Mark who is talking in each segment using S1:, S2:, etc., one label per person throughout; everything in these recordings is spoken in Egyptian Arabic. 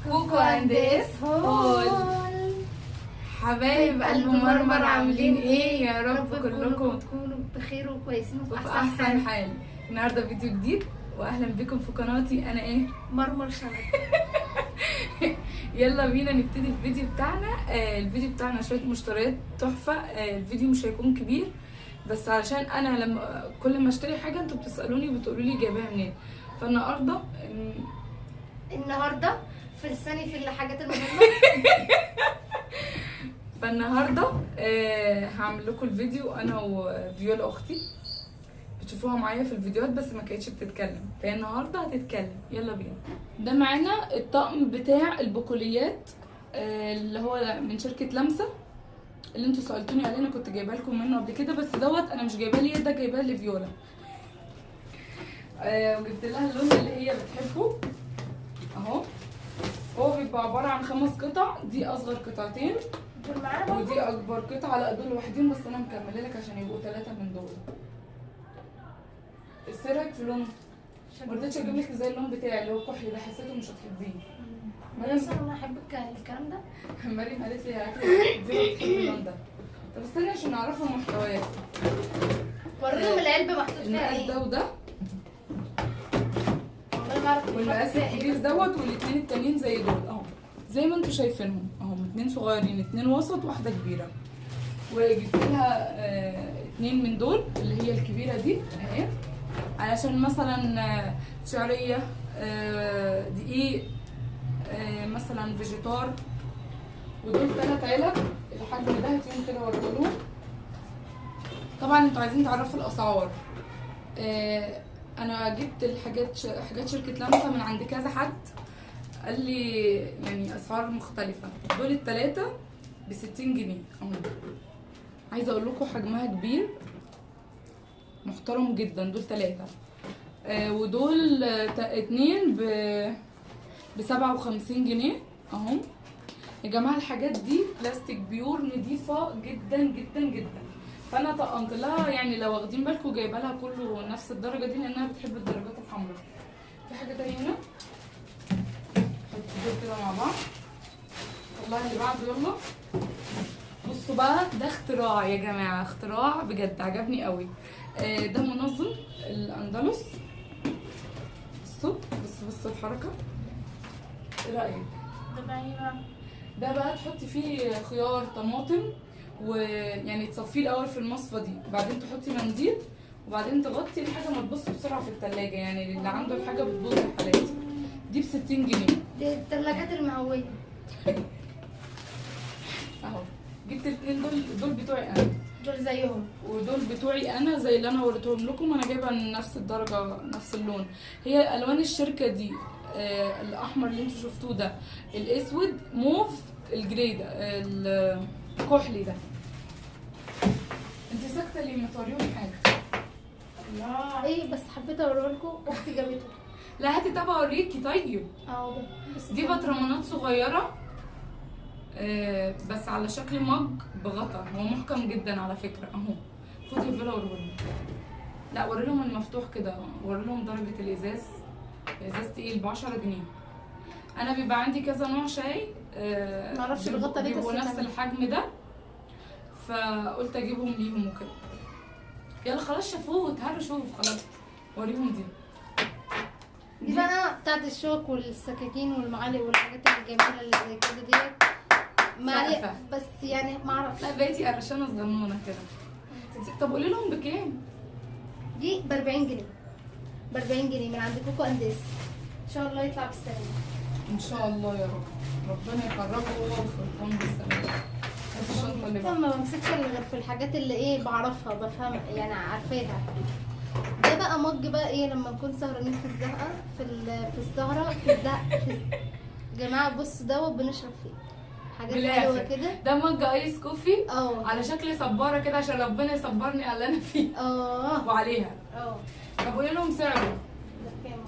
S1: كوكو and اس haul. حبايب قلب مرمر، عاملين ايه؟ يا رب كلكم
S2: تكونوا بخير وكويسين وفي
S1: وفي احسن حال. النهارده فيديو جديد واهلا بكم في قناتي. انا ايه؟
S2: مرمر شنب.
S1: يلا بينا نبتدي الفيديو بتاعنا. الفيديو بتاعنا شوية مشتريات تحفة. الفيديو مش هيكون كبير، بس علشان انا لما كل ما اشتري حاجة انتوا بتسالوني وبتقولوا لي جايباها منين. فالنهارده
S2: النهارده في لساني في الحاجات المهمة.
S1: فالنهارده هعمل لكم الفيديو انا وفيولا اختي، بتشوفوها معايا في الفيديوهات بس ما كانتش بتتكلم، فهي النهارده هتتكلم. يلا بينا. ده معانا الطقم بتاع البقوليات، اللي هو من شركة لمسه اللي انتوا سالتوني عليه. انا كنت جايبه لكم منه قبل كده، بس دوت انا مش جايباه ليا، ده جايباه لفيولا. وجبت لها اللون اللي هي بتحبه اهو. هو بيبقى عبارة عن 5 قطع، دي اصغر قطعتين
S2: دول معانا برضه؟
S1: ودي اكبر قطعه. لا دول لوحدهم، بس انا مكملة لك عشان يبقوا 3 من دول. ايه رايك في لونه؟ ما رضيتش اجيب لك زي اللون بتاعي اللي هو الكحلي ده، حسيته مش هتحبيه.
S2: مريم انا احب الكلام ده.
S1: مريم قالت لي يا دي بتحب اللون ده. طب استني عشان نعرفوا المحتويات.
S2: وريهم العلبة محطوط فيها
S1: المقاس
S2: ايه.
S1: ده وده،
S2: والله ما اعرف
S1: والمقاس الكبير دوت، والاثنين التانيين زي دول اهو، زي ما انتوا شايفينهم اهو، 2 صغيرين، 2 وسط، واحدة كبيرة. وجبت لها 2 من دول اللي هي الكبيرة دي اهي، علشان مثلا شعرية، دقيق، مثلا فيجيتار. ودول 3 علب الحجم ده، هاتيهم كده وريهم. طبعا انتوا عايزين تعرفوا الاسعار. انا جبت الحاجات حاجات شركة لمسه من عند كذا حد، قال لي يعني اسعار مختلفة. دول ال3 ب60 جنيه اهو. عايزه اقول لكم حجمها كبير محترم جدا. دول 3، ودول 2 ب57 جنيه اهو. يا جماعة الحاجات دي بلاستيك pure، نضيفه جدا جدا جدا. فانا طقمت لها، يعني لو واخدين بالكم جايبه لها كله نفس الدرجة دي لانها بتحب الدرجات الحمراء. في حاجة تانية هنا، حط دول كده مع بعض. طلعي اللي بعده يلا. بصوا بقى، ده اختراع يا جماعة، اختراع بجد عجبني قوي. ده منظم الاندلس. بصوا بصوا بصوا الحركة، ايه رايك؟
S2: ده بقى ايه بقى؟
S1: ده بقى تحطي فيه خيار، طماطم، ويعني تصفية الاول في المصفى دي، بعدين تحطي منديل، وبعدين تغطي الحاجة ما تبص بسرعة في التلاجة. يعني اللي عنده الحاجة بتبوظ الحالات دي. ب60 جنيه.
S2: دي التلاجات المهويه
S1: اهو. جبت الاثنين دول، دول بتوعي انا،
S2: دول زيهم،
S1: ودول بتوعي انا زي اللي انا وريتهم لكم. انا جايبه نفس الدرجة نفس اللون. هي الوان الشركة دي، الاحمر اللي انتوا شفتوه ده، الاسود، موف، ال gray ده، الكحلي ده. انت ساكته ليه؟ ما توريهم حاجة.
S2: الله ايه، بس حبيت اوريه لكم، اختي جابته.
S1: لا هاتي طب اوريكي. طيب
S2: اهو ده، بس
S1: دي بطرمانات صغيرة، بس على شكل مج بغطا. هو محكم جدا على فكرة اهو. خدي فيلا وريهم. لا وري لهم المفتوح كده، وري لهم درجه الازاز. ازاز تقيل ب10 جنيه. انا بيبقى عندي كذا نوع شاي،
S2: معرفش الغطا ليه،
S1: بيبقوا نفس الحجم ده، فقلت اجيبهم ليهم وكده. يلا خلاص شافوه، تعالوا شوف خلاص. وريهم دي.
S2: دي بقى بتاعت الشوك والسكاكين والمعالق والحاجات الجميلة اللي زي كده ديت. معلق بس يعني معرفش.
S1: لا بقيتي قرشانه صغنونه كده. طب قولي لهم بكام؟
S2: دي ب40 جنيه، ب40 جنيه من عند كوكو انديس. ان شاء الله يطلع بالسلامة.
S1: ان شاء الله يا رب، ربنا يخرجه هو وسلطان بالسلامة. الشنطة اللي
S2: ما بمسكش غير في الحاجات اللي ايه بعرفها بفهم يعني عارفاها. ده بقى مج بقى ايه لما نكون سهرانين في الزهقه، في السهرة، في الزهق. جماعة بصوا دوت بنشرب فيه حاجات حلوة كده.
S1: ده mug ice coffee على شكل صباره كده، عشان ربنا يصبرني على اللي انا فيه. وعليها. طب قولي لهم سعره.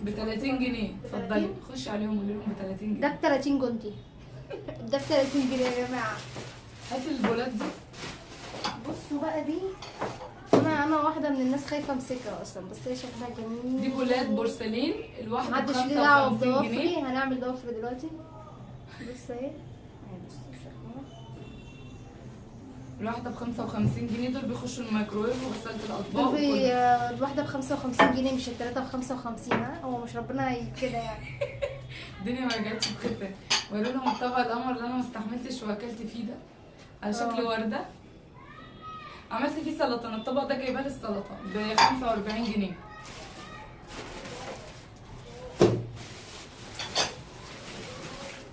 S1: ب30 جنيه. اتفضلي خشي عليهم قولي لهم ب30 جنيه.
S2: ده ب30 جندي. ده ب30 جنيه يا جماعة.
S1: هاتي البولات دي.
S2: بصوا بقى دي، انا واحدة من الناس خايفة امسكها اصلا، بس هي شكلها جميل.
S1: دي بولات بورسلين، الواحدة
S2: محدش ليه دعوه
S1: ب55
S2: بضوافري،
S1: جنيه.
S2: هنعمل ضوافر دلوقتي. بص اهي، بص شكلها.
S1: الواحدة ب 55 جنيه، دول بيخشوا الميكروويف وغسالة الاطباق.
S2: الواحدة ب 55 جنيه مش الثلاثة ب 55. ها هو مش ربنا كده يعني.
S1: الدنيا ما رجعتش بخير. وقالوا لهم الطبق القمر اللي انا ما استحملتش واكلت فيه ده على شكل ورده، عملت فيه سلطة. انا الطبق ده جايباه للسلطة ب 45 جنيه.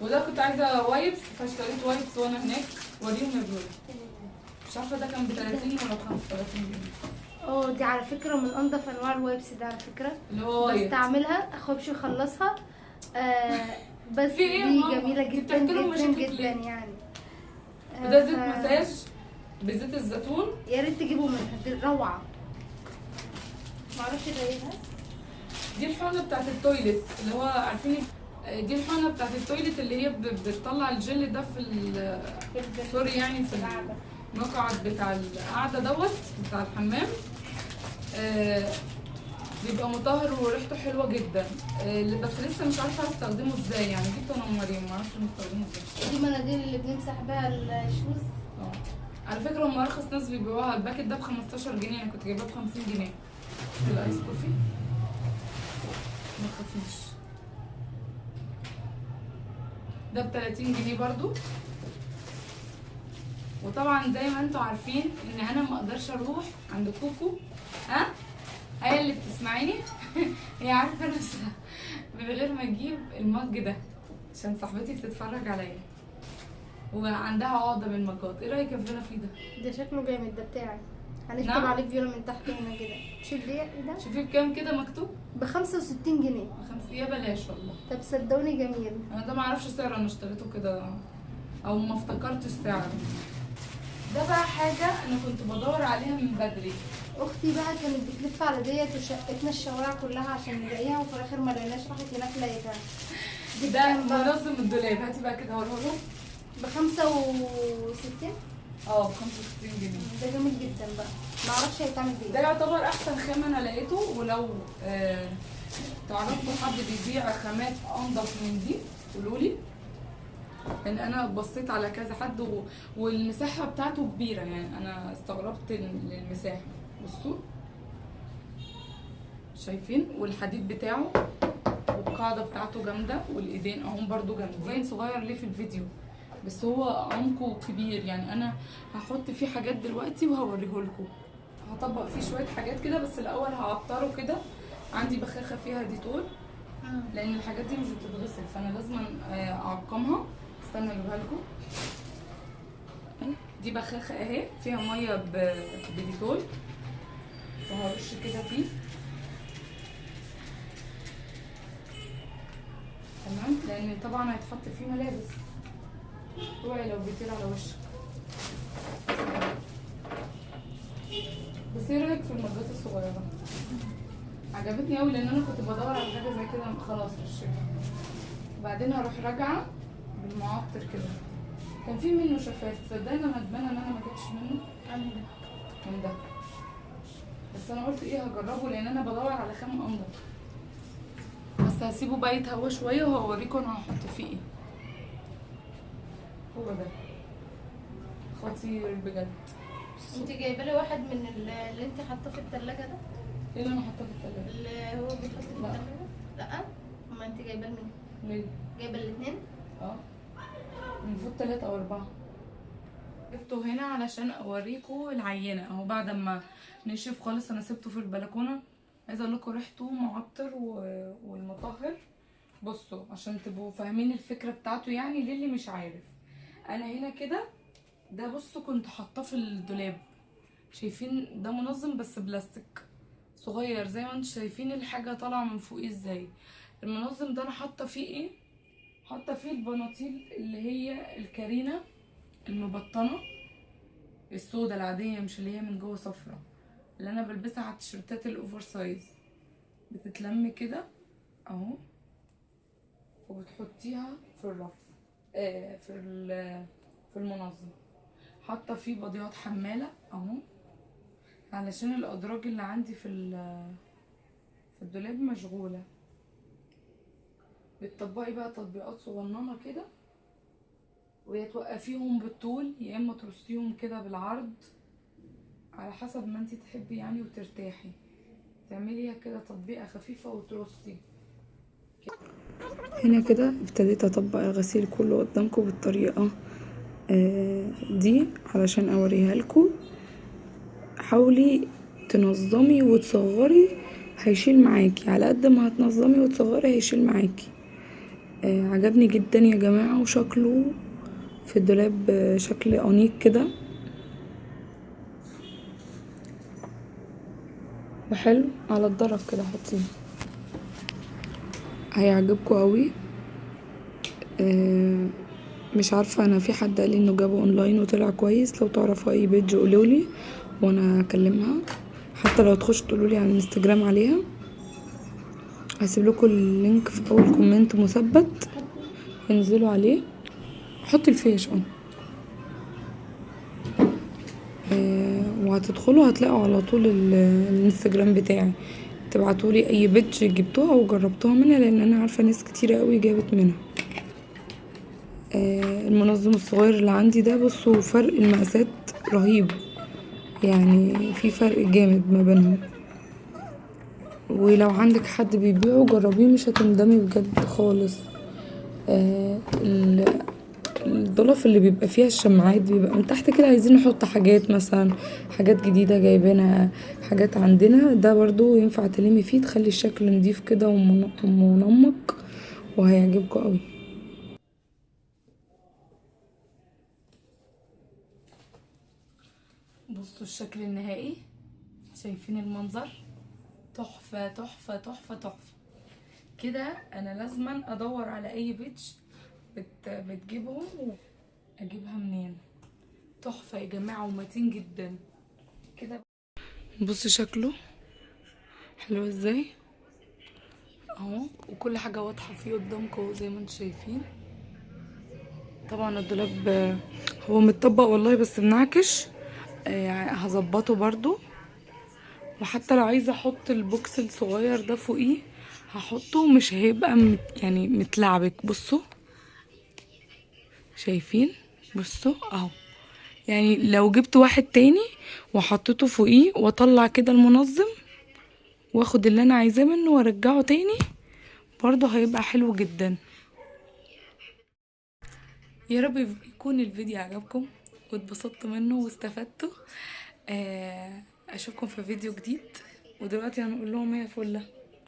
S1: وده كنت عايزه wipes فاشتريت wipes وانا هناك. وريهم يا بلول. مش عارفه ده كان ب 30 ولا ب 35 جنيه.
S2: دي على فكرة من انضف انواع ال wipes ده على فكرة،
S1: اللي هو
S2: بستعملها اخويا يخلصها. بس دي جميلة جدا جدا جدا يعني.
S1: وده زيت مساج بزيت الزيتون،
S2: يا ريت تجيبوا منها، دي روعه. معرفش ده ايه ده.
S1: دي الحقنة بتاعت ال toilet اللي هو عارفين، دي الحقنة بتاعت ال toilet اللي هي بتطلع الجل ده في sorry يعني في المقعد بتاع القعدة دوت بتاع الحمام. بيبقى مطهر وريحته حلوة جدا. بس لسه مش عارفه استخدمه ازاي يعني. جبته انا ومريم ما اعرفش نستخدمه ازاي.
S2: دي مناديل اللي بنمسح بيها ال shoes.
S1: على فكرة هم ارخص ناس بيبيعوها. ال packet ده ب 15 جنيه، انا كنت جايباه ب 50 جنيه. ال ice coffee ما تخافيش، ده ب 30 جنيه برضو. وطبعا زي ما انتوا عارفين ان انا ما اقدرش اروح عند كوكو، ها هي اللي بتسمعيني هي عارفه نفسها، من غير ما اجيب المج ده عشان صاحبتي بتتفرج عليا وعندها عقده من المجات. ايه رايك يا فيولا فيه ده؟
S2: ده شكله جامد، ده بتاعي. هنكتب نعم؟ عليه فيولا من تحت هنا كده. شوف دي ده،
S1: شوفي بكام كده مكتوب؟
S2: ب 65 جنيه.
S1: يا بلاش والله.
S2: طب صدقوني جميل.
S1: انا ده ما اعرفش سعره، انا اشتريته كده او ما افتكرتش سعره. ده بقى حاجة انا كنت بدور عليها من بدري.
S2: اختي بقى كانت بتلف على ديت وشقتنا الشوارع كلها عشان نلاقيها، وفي الاخر ما لقيناش، راحت هناك لقيتها.
S1: ده منظم الدولاب. هاتي بقى كده هوريه لهم.
S2: ب 65.
S1: ب 65 جنيه.
S2: ده جميل جدا بقى، ما اعرفش هيتعمل بايه.
S1: ده يعتبر احسن خامة انا لقيته. ولو تعرفوا حد بيبيع خامات انضف من دي قولوا لي، لان انا بصيت على كذا حد والمساحة بتاعته كبيرة يعني. انا استغربت للمساحه. بصوا شايفين، والحديد بتاعه والقاعدة بتاعته جامدة، والايدين اهم برضو جامدين. صغير ليه في الفيديو بس هو عمقه كبير يعني. انا هحط فيه حاجات دلوقتي وهوريه لكم. هطبق فيه شوية حاجات كده، بس الاول هعطره كده. عندي بخاخه فيها ديتول لان الحاجات دي مش بتتغسل، فانا لازم اعقمها. استنى اجيبها لكم. دي بخاخه اهي فيها مية بديتول، وهرش كده فيه. تمام، لان طبعا هيتحط فيه ملابس. اوعي لو بيطير على وشك. بس ايه رايك في المجات الصغيرة؟ عجبتني قوي لان انا كنت بدور على حاجة زي كده. خلاص رشيتها. وبعدين هروح راجعه بالمعطر كده. كان في منه شفاف، تصدقني انا ندمانه ان انا ما جبتش منه من ده، بس انا قلت ايه هجربه لان انا بدور على خامة انضف. بس هسيبه بقى يتهوى شوية وهوريكم انا هحط فيه ايه. هو ده خطير بجد.
S2: انت جايبه لي واحد من اللي انت حاطاه في الثلاجة ده؟
S1: ايه اللي انا حاطاه في الثلاجة؟
S2: اللي هو بيتحط في الثلاجة؟ لا ما انت جايبه لمين؟
S1: ليه؟
S2: جايبه الاثنين؟
S1: المفروض 3 أو 4. جبته هنا علشان اوريكم العينة اهو. بعد ما نشف خالص انا سبته في البلكونه. عايزه اقول لكم ريحته معطر والمطهر. بصوا عشان تبقوا فاهمين الفكرة بتاعته يعني للي مش عارف. انا هنا كده ده بصوا كنت حاطاه في الدولاب، شايفين ده منظم بس بلاستيك صغير زي ما انتم شايفين الحاجة طالعه من فوقيه ازاي. المنظم ده انا حاطه فيه ايه؟ حاطه فيه البناطيل اللي هي الكارينا المبطنه السودا العادية، مش اللي هي من جوه صفرا، اللي انا بلبسها على التيشيرتات ال oversize. بتتلم كده اهو وبتحطيها في الرف في المنظم. حاطه فيه بضيات حماله اهو علشان الادراج اللي عندي في الدولاب مشغولة. بتطبقي بقى تطبيقات صغننه كده ويا توقفيهم بالطول يا اما ترصيهم كده بالعرض، على حسب ما انتي تحبي يعني وترتاحي. تعمليها كده تطبيقة خفيفة وترصي.
S3: هنا كده ابتديت اطبق الغسيل كله قدامكم بالطريقة دي علشان اوريها لكم. حاولي تنظمي وتصغري، هيشيل معاكي على قد ما هتنظمي وتصغري هيشيل معاكي. عجبني جدا يا جماعة، وشكله في الدولاب شكل أنيق كده وحلو على الضرب كده. حطيه هيعجبكوا قوي. مش عارفة، انا في حد قال لي انه جابه اونلاين وطلع كويس. لو تعرفوا اي page قولولي وانا اكلمها، حتى لو تخش تقولولي على الانستجرام عليها. هسيب لكم ال link في اول comment مثبت، انزلوا عليه. حطي الفيش وهتدخلوا هتلاقوا على طول الانستجرام بتاعي. تبعتولي اي page جبتوها وجربتوها منها، لان انا عارفه ناس كتيره قوي جابت منها. المنظم الصغير اللي عندي ده، بصوا فرق المقاسات رهيب، يعني في فرق جامد ما بينهم. ولو عندك حد بيبيعه جربيه، مش هتندمي بجد خالص. الضلف اللي بيبقى فيها الشماعات بيبقى من تحت كده، عايزين نحط حاجات مثلا، حاجات جديدة جايبينها، حاجات عندنا، ده برضو ينفع تلمي فيه، تخلي الشكل نضيف كده ومنمق، وهيعجبكم قوي.
S1: بصوا الشكل النهائي، شايفين المنظر؟ تحفة تحفة تحفة تحفة كده. انا لازما ادور على اي بيتش بتجيبهم، واجيبها منين. تحفة يا جماعة ومتين جدا كده. بصوا شكله حلو ازاي اهو، وكل حاجة واضحة فيه قدامكم زي ما انتم شايفين. طبعا الدولاب هو متطبق والله بس بنعكش، هظبطه برضو. وحتى لو عايزة احط ال box الصغير ده فوقيه هحطه، مش هيبقى يعني متلعبك. بصوا شايفين، بصوا اهو. يعني لو جبت واحد تاني وحطيته فوقيه واطلع كده المنظم واخد اللي انا عايزاه منه وارجعه تاني، برضه هيبقى حلو جدا. يا رب يكون الفيديو عجبكم واتبسطتوا منه واستفدتوا. اشوفكم في فيديو جديد. ودلوقتي هنقول لهم ايه يا فله؟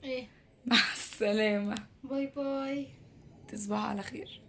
S2: ايه،
S1: مع السلامه،
S2: bye bye،
S1: تصبحوا على خير.